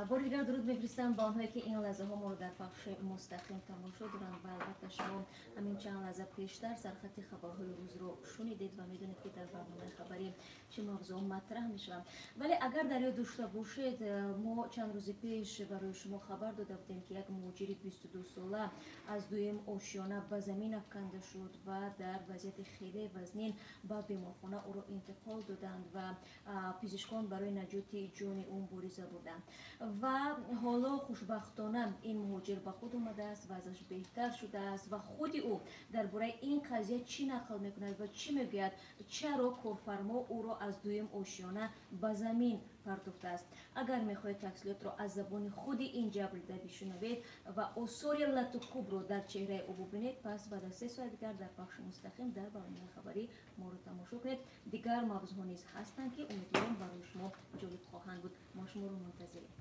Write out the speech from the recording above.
Бори дигар дуруд мефиристам ба онҳое, ки ин лаҳзаҳо моро дар пахши мустақим тамошо доранд. Ва албатта, шумо ҳамин чанд лаҳза пештар сархати хабарҳои рӯзро шунидед ва медонед, ки дар барномаи хабарӣ чӣ мавзӯъ матраҳ мешаванд. Вале агар дар ёд дошта бошед, мо чанд рӯзи пеш барои шумо хабар дода будем, ки як муҳоҷири 22-сола аз дуюм ошёна ба замин афканда шуд ва дар вазъияти хеле вазнин ба беморхона ӯро интиқол доданд ва пизишкон барои наҷоти ҷони ӯ мубориза бурданд. Ва ҳоло хушбахтона ин муҳоҷир ба худ омадааст, вазъаш беҳтар шудааст. Ва худи ӯ дар бораи ин қазия чӣ нақл мекунад ва чӣ мегӯяд, чаро корфармо ӯро аз дуюм ошёна ба замин партофтааст? Агар мехоҳед тафсилотро аз забони худи ин ҷабрдида бишунавед ва осори латукӯбро дар чеҳраи ӯ бубинед, пас баъд аз 3 соат дигар дар пахши мустақим дар барномаи хабарӣ моро тамошо кунед. Дигар мавзӯъҳо низ ҳастанд, ки умедворам, барои шумо ҷолиб хоҳанд буд. Мо шуморо мунтазирем.